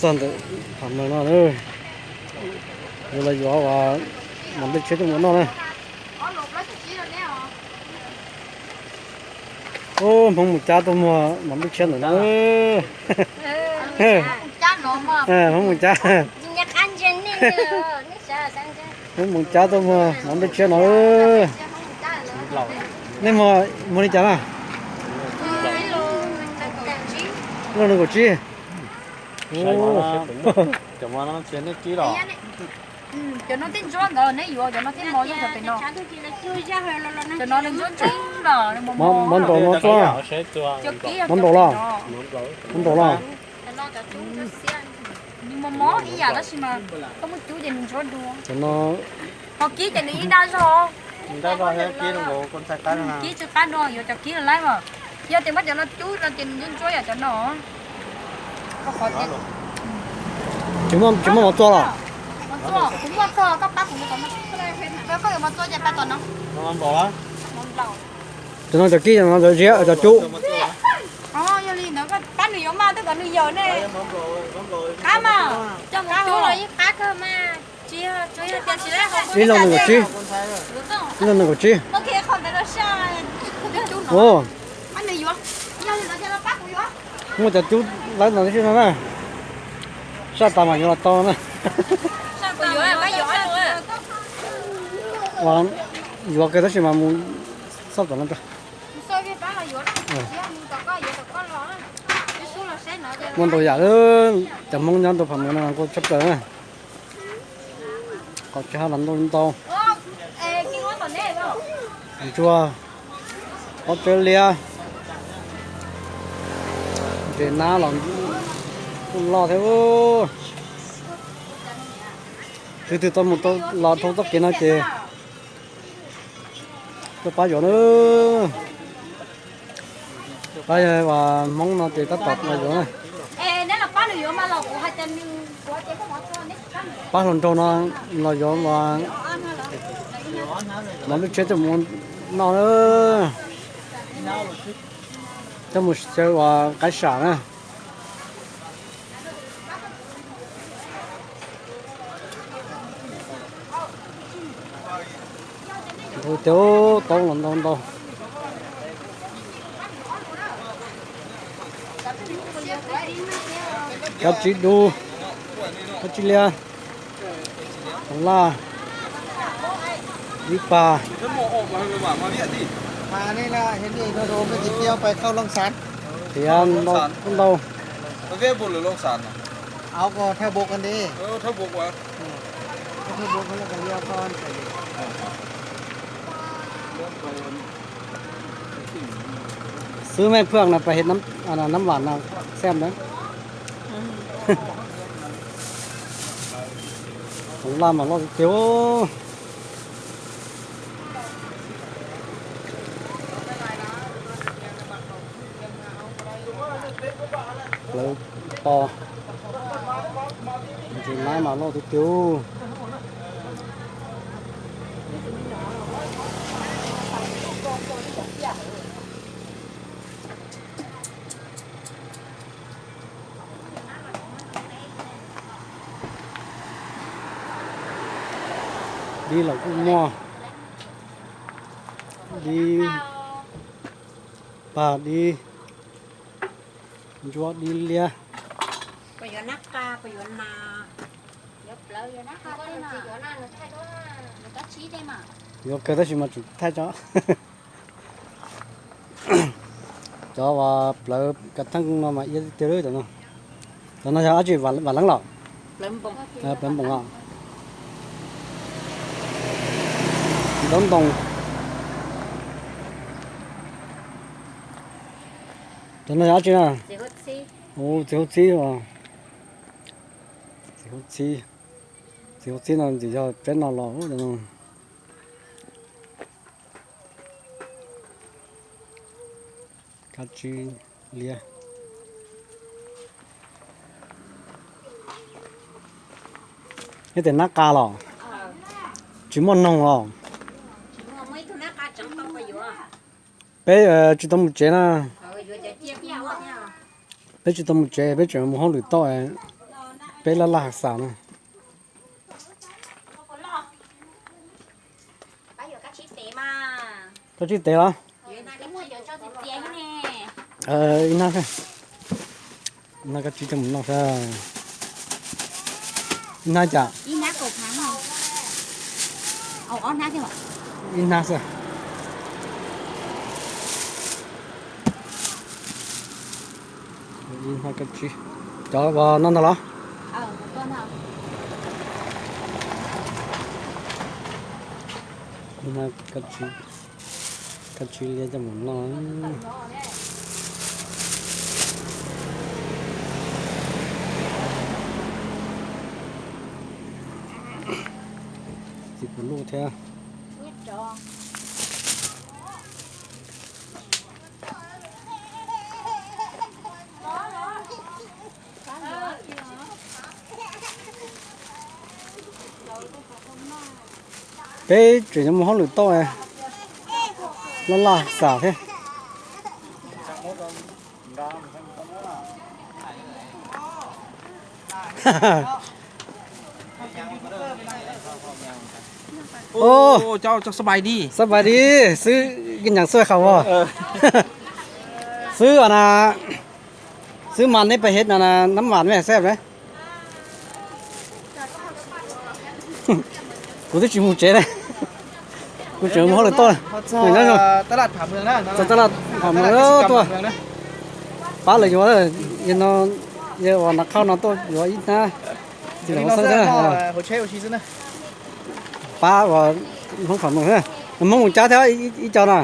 Txog ntawm Pham Meeg no, yuav los yuav ua mas nplej tshiab coj mus noj na. Ub, Hmoob mus cab tuaj muag mas nplej tshiab ntawm no. Hmoob mus cab, Hmoob mus cab tuaj muag mas nplej tshiab no. Nej muag, muag li cas na? Ib lub nees nkaum tsib. Cov no tej ntsuab ntawd neb yuav, cov no tej mos nyob rau pem no. Cov no nws ntsuab ntsuab los, mos nplaum no, mos nplaum los, mos nplaum los. Nws mos mos ib yam tab sis mas koj muab cub ces nws ntsuab dua. Cov no ho kib ces nws ib dab zog. Kib tsis qab dua, yuav cov kib los laib mas. Yog tias muab cov no cub no ces nws ntsuab ntsuab yam cov no. Tsis muaj mos txua los? Kuv muaj txog, koj pab kuv mus tom no. Koj yuav mos txua ces pab tom no. Cov no cov kib, cov no cov ziab, cov cub. Yog li ntawd koj pab nws yuav mas, twb kom nws yawm ne. Qab mas, coj mus cub los yeej qab kawg mas. Ib lub nees nkaum tsib, ib lub nees nkaum tsib. Muaj cov cub lawv no tib si no na. Saj tas mas yuav los tau na. Yuav kawg tab sis mas mus xauj tom no. Muaj ntau yam, cov Hmoob nyob rau Pham Meeg no kuj tshaj plaws na. Qhov tsis haj los ntau ntau. Ntsuag, pob tsawb liab, ntses nab los kuj loj thiab. Tus twg tau mus los dhau txoj kev no ces tuaj pab yuav na. Pab yog Hmoob no ces tab tom los yuav na. Pab hluas nraug no los yuav mas nplej tshiab coj mus noj na, coj mus xyaw ua qaib sam na. Ntau tiag, taub los ntau ntau. Kab tsib dub, kab tsib liab, toov laj, ib pas. Tiav ntau, ntau. Xwb mej phuaj no pas hej nab vam no xem na. Toov laj mas loj tiag tiag. Plawv to, ntses nab mas loj tiag tiag. Dib los kuj muaj, dib pag, dib ntsuab, dib liab. Yuav kawg tab sis mas tseem thaij tso. Cov uas plawv kav theej no mas iab tiag tiag li cov no. Cov no yog dab tsi, vam leeb los? Plawv npoos os. Ntaub ntoos. Cov no yog dab tsi na? Txiv huab txhib os. Txiv huab txhib. Txiv huab txhib no ntxim yog tsaib no los. Kab tsib liab. Nej tes nab qa los? Tsis muaj noog los? Peb tsis tau mus tsev na. Peb tsis tau mus tsev, peb tseem mus hauj lwm tau. Peb laj laj hav xav na. Koj tsib tev los? Ib hnab, ib hnab koj tsib coj mus noj saib. Ib hnab cas? Ib hnab xwb. Ib hnab koj tsib. Cov uas no ntag los? Ib hnab koj tsib, koj tsib liab coj mus noj. Txiv puv luj thiab. Peb tseem yuav mus hauj lwm toj, laj laj xav thiab. Xab pais di, xwb nyaam xuaj qhov as. Xwb as na, xwb mas neb pais hev no na, nab mas me xab na. Kuv twb tsis mus tsev na. Kuv tseem mus hauj lwm toj. Txog taj laj pham mws tuaj. Pab lawv yuav, yog no, yog uas nov qhauj no tuaj yuav ib hnab. Tsis los xwb xwb. Pab uas Hmoob qhov no, Hmoob mus cab thiab ib co na.